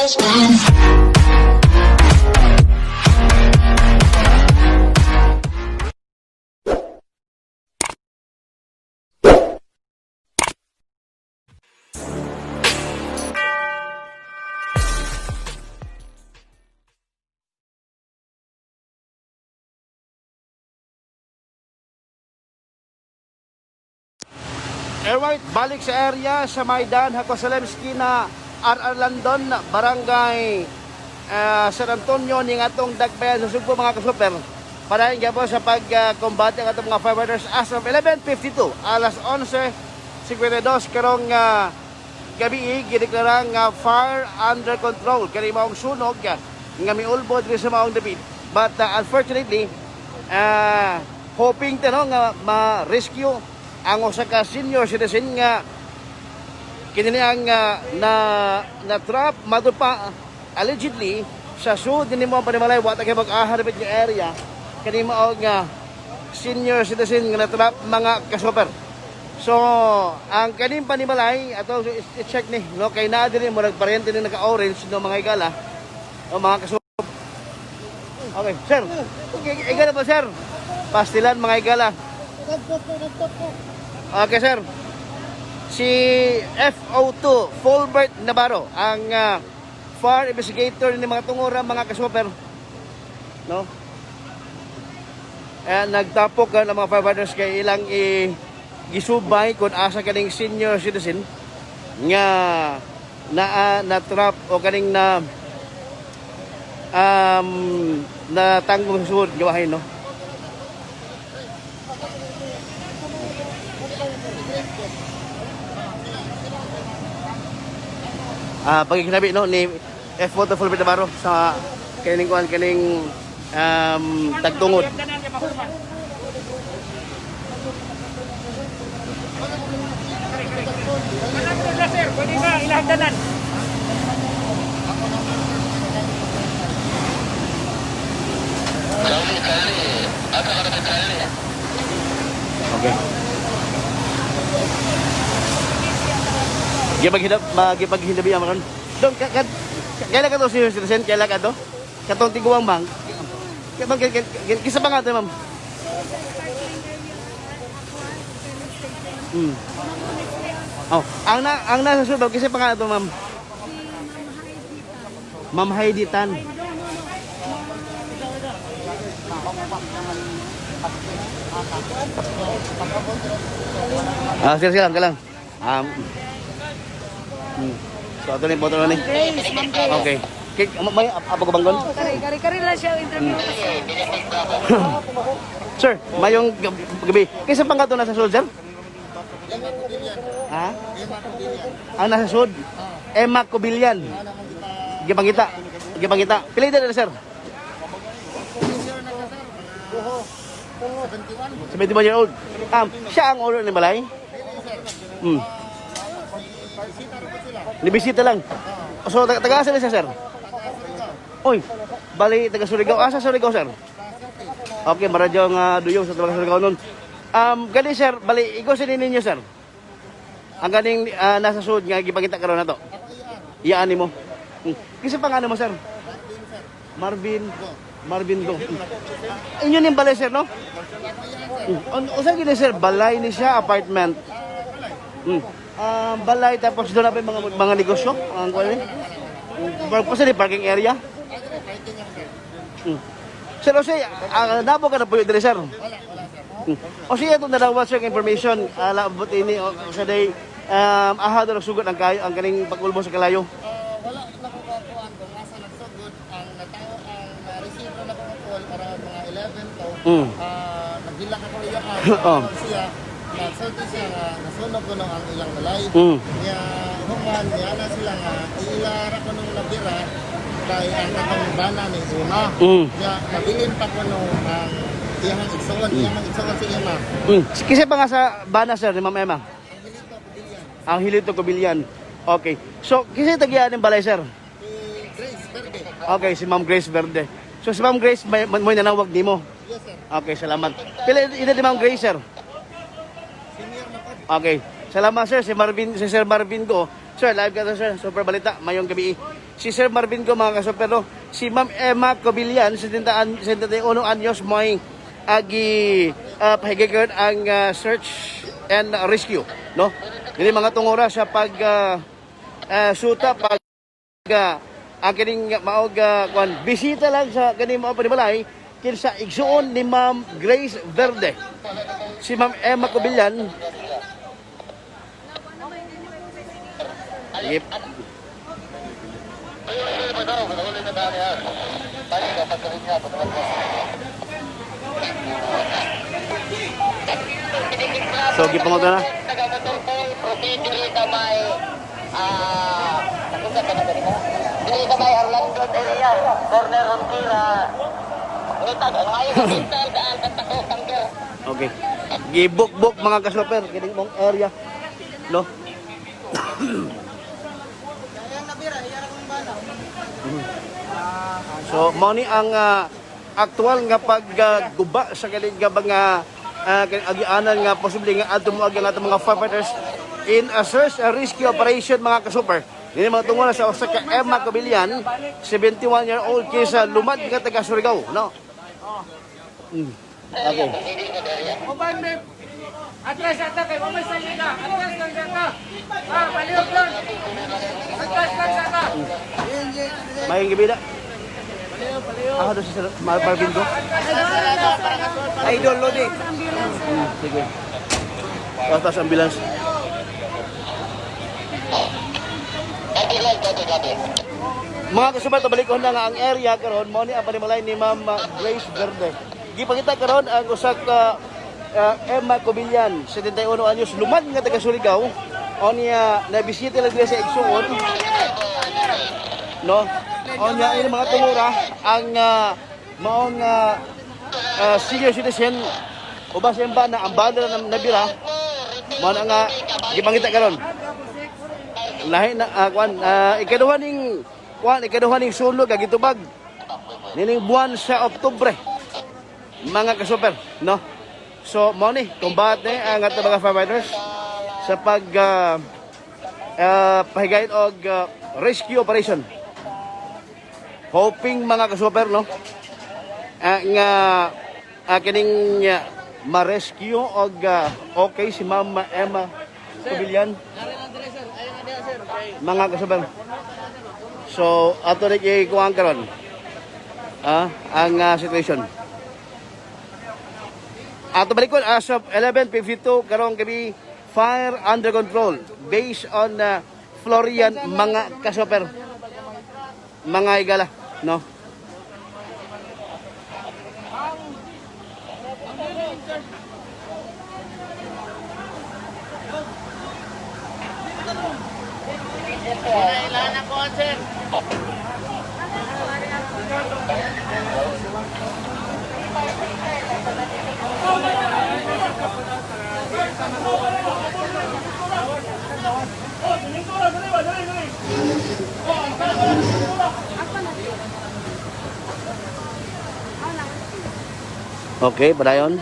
Alright, balik sa area sa Maidan, Hakosalemski na RR Landon, Barangay San Antonio, ning atong dagbayan sa Sugbo, mga kasuper. Padayon gyapon sa pagkumbate ang atong mga firefighters as of 11:52, alas 11:52 karong gabi, gideklara nga fire under control kani maong sunog nga miulbo diri sa maong David. But unfortunately, hoping ta no nga ma-rescue ang usa ka senior citizen nga kini ang na na trap madupa allegedly sa sud ni mo ang panimalay. Wa ta kay mag-aha nga area kani mao nga senior citizen nga na-trap, mga kasuper. So, ang kaning panimalay ato i-check ni no kay naa diri murag paryente ni naka-orange no, mga higala o mga kasuper. Okay, sir. Okay, igala pa, sir. Pastilan, mga higala. Okay, sir. Si FO2 Fulbert Navarro ang fire investigator ni mga tungura, mga kasuper. No? Eh, nagtapok ka ng mga firefighters kay ilang i gisubay kung asa kaning senior citizen nga na na trap o kaning na na tanggong sa sud gawahin, no. Pagkikinabi no ni F4 Fulbert Navarro sa kaning kuan kaning tagtungod. Sir, pwede ba ilahagdanan? Okay. Gipaghinab magipaghinabi ang ron. Dong ka, ka, kailan ka to, senior citizen? Kailan ka to? Katong tiguang bang? Kaya bang kisa ba nga to, ma'am? Oh, ang nasa sulod kasi pa nga to, ma'am. Ma'am Heidi Tan. Ah, sige, sige lang, sige lang. So, ito na yung photo ni. Grace, Ma'am Grace. Okay. Kay, may apo ko banggon? Oh, kari, kari, kari lang siya interview. Sir, mayong gabi. Kaysa pang kato nasa sud, sir? Ha? Ang nasa sud? Emma Cobillan. Gipangita. Gipangita. Pili na, sir. 71 year old. Siya ang owner ng balay? Nibisita lang. So, taga-asa na siya, sir? Oy, bali, taga Surigao. Asa Surigao, sir? Okay, maradyo nga duyong sa taga Surigao nun. Gani sir, bali, ikaw sa ninyo, sir. Ang ganing nasa sud nga gipakita karon na to. Iyaan nimo. Kinsa pangalan mo, sir? Marvin. Marvin Go. Inyo ning balay, sir, no? Usa gini, sir, balay ni siya, apartment. Balay tapos doon na pa yung mga negosyo, ang kuan ni. Pa sa ni parking area. Sir, o siya, nabo ka na po yun diri, sir? O siya, itong nadawat, sir, ang information, labot ini, o sa day, aha doon nagsugot ang kayo, ang kaning pag-ulbo sa kalayo. Wala na ko kakuan kung asa nagsugod ang natao. Ang na-receive na ko call around mga 11 to. Naghilak ako iya siya nagsulti siya nga nasunog ko ang ilang balay. Nya human niya na sila nga ila ra ko nung nabira kay ang katong bana ni una. Nya nabilin pa ko nung ang iyang igsuon, iyang igsuon si Emma. Kasi pa nga sa bana, sir, ni Ma'am Emma? Ang hilito Kubilyan. Ang Hilito Cobillan. Okay. So, kasi tagiyaan ng balay, sir? Si Grace Verde. Okay, si Ma'am Grace Verde. So, si Ma'am Grace, may nanawag ni mo? Yes, sir. Okay, salamat. Pila edad ni Ma'am Grace, sir? Senior na po. Okay. Salamat, sir, si Marvin, si Sir Marvin ko. Sir, live ka to, sir. Super Balita, mayong gabi. Si Sir Marvin ko, mga kasuper, no? Si Ma'am Emma Cobillan, 71 anyos, may agi pahigayon ang search and rescue, no? Dili mga tungura sa pag suta pag ang kining maog kwan bisita lang sa kaning mao panimalay kinsa igsuon ni Ma'am Grace Verde. Si Ma'am Emma Cobillan. Yep. So, gipangutan na. Proceed diri ka may nakunsa ka na ganito? Diri ka may Orlando area, corner Rontira. Ngitag ang mayo sa daan katako tangker. Okay. Gibuk-buk mga kasoper kining mong area. No? So, mao ni ang aktual nga pagguba sa kaning nga mga agianan nga posible nga adto mo ang atong mga firefighters in a search and rescue operation, mga kasuper. Dini mga tungod sa usa ka Emma Cobillan, 71-year-old kaysa lumad nga taga Surigao, no? Okay. Uban may atras ata kay mamay sa ka. Atras lang sa ka. Ah, palihog lang. Atras lang sa ka. May gibida. Ako doon si Sir Marvin ko. Idol Lodi. Ambulance. Sige. Taas ambulance. Mga kasubat, balik ko na nga ang area karon mao ni ang panimalay ni Ma'am Grace Verde. Gipangita karon ang usa ka Emma Cobillan, 71 anyos, lumad nga taga Surigao. O niya nabisita lang diri sa igsuon. No? O niya ini mga tungura ang maong senior citizen ubas sa na ang banda na nabira mao na nga gipangita karon. Lahi na kwan ikaduha ning sunog ag gitubag nining buwan sa Oktubre, mga kasuper, no? So mao ni kumbate ang atong mga firefighters sa pag pahigayon og rescue operation, hoping, mga kasuper, no, nga kining ma-rescue og okay si Ma'am Emma Cobillan, mga kasuper. So ato rin ikuha karon ang situation. Ato balikon as of 11:52 karong gabi, fire under control based on Florian, mga kasoper. Mga igala, no? Okay, padayon.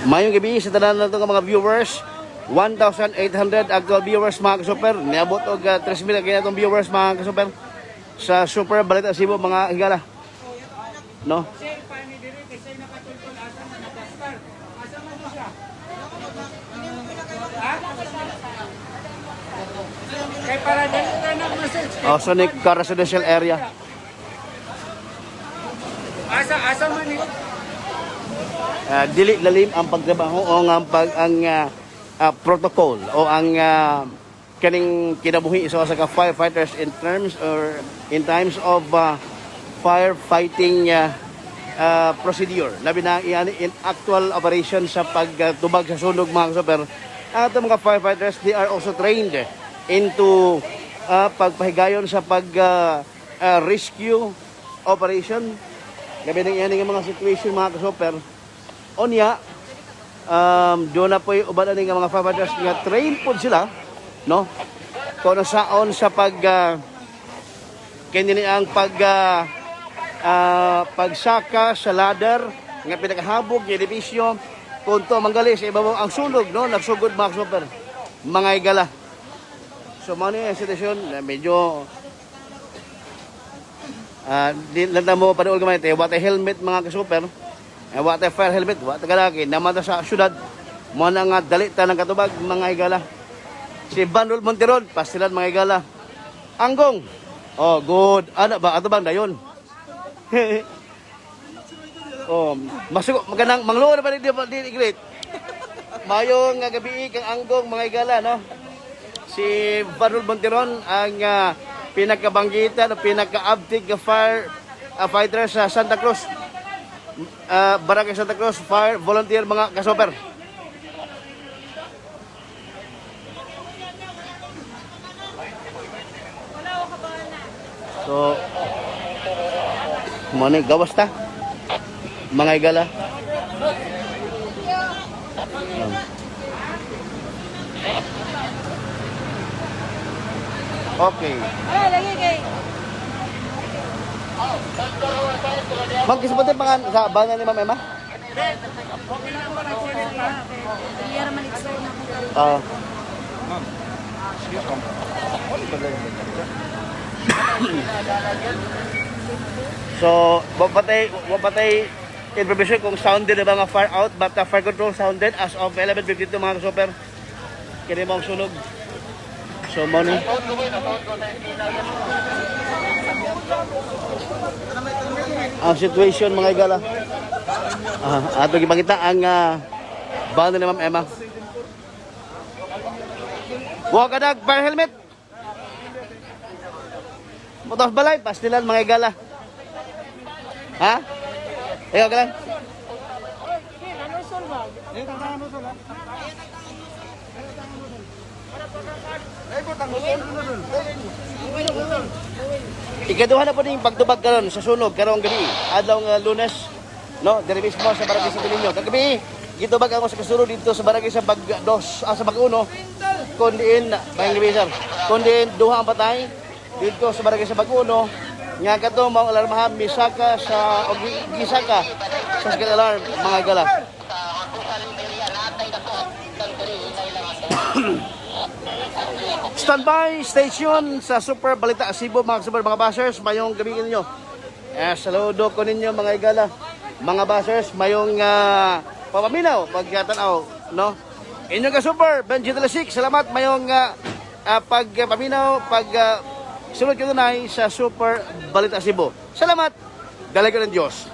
Mayong gabi sa tanan nato nga mga viewers. 1,800 actual viewers, mga kasuper. Niabot og 3,000 kaya atong viewers, mga kasuper, sa Super Balita Cebu, mga higala. No? Sir, paano diri kay say nakatultol asa na nakastar? Asa man mo siya? Ha? Kay para dali ka na ma-search. Oh, Sonic residential area. Asa asa man ni Dili lalim ang pagtrabaho o ang pag ang protocol o ang kaning kinabuhi sa usa ka firefighters in terms or in times of firefighting procedure, labi na iyan in actual operation sa pagtubag sa sunog, mga super. Ang atong mga firefighters, they are also trained into pagpahigayon sa pag rescue operation, labi na iyan nga mga situation, mga kasuper. Onya, doon na po yung uban ani nga mga firefighters nga train po sila, no? Kung saon sa pag kini ang pag pagsaka sa ladder nga pinakahabog nga edipisyo kung to manggali sa ibabaw ang sunog, no? Nagsugod, mga super, mga igala. So mao ni ang sitwasyon na medyo di lang na mo paduol gamay tayo, wa helmet, mga kasuper. Eh, wa tay fire helmet, wa ta kalaki namata sa syudad. Mo na nga dali ta ng katubag, mga higala. Si Banrol Monteron, pastilan, mga higala. Anggong. Oh, good. Ano ba ato bang dayon? Oh, masuko maganang mangluo na ba di di great. Mayong nga gabi kang Anggong, mga higala, no? Si Banrol Monteron ang pinakabanggitan o pinaka-abtig nga fire fighter sa Santa Cruz. Barangay Santa Cruz Fire Volunteer, mga kasoper. So, mo ni gawas ta, mga higala. Okay. Ay, lagi kay. Ma'am, kasi pati pangan sa bana ni Ma'am Emma? Iya man igsoon na akong karon. Ah. So, wa patay information kung sounded na ba nga fire out, but fire control sounded as of 11:52, mga super. Kini mo ang sunog. So, mo ni. Ang situation, mga igala. Ato gipangita ang bana ni Ma'am Emma. Wa ka nag fire helmet. Motos balay, pastilan, mga igala. Ha? Ikaw ka lang. Ikaduha na po din pagtubag karon sa sunog karong gabi. Adlaw nga Lunes, no, diri mismo sa barangay sa Niño. Kagabi, gitubag ako sa kasulod dito sa barangay sa Bag dos, sa Bag uno. Kun diin, mayong gabi, sir. Kun diin duha ang patay dito sa barangay sa Bag uno. Nga kadto mao alarmahan misaka sa og gisaka sa second alarm, mga gala. Standby station sa Super Balita Cebu, mga super, mga bashers, mayong gabi ninyo. Eh, saludo ko ninyo, mga igala. Mga bashers, mayong papaminaw pagkatanaw, no? Inyong ka super, Benji Talasik, salamat mayong pagpaminaw, pag sunod ko tunay sa Super Balita Cebu. Salamat, dalaga ng Diyos.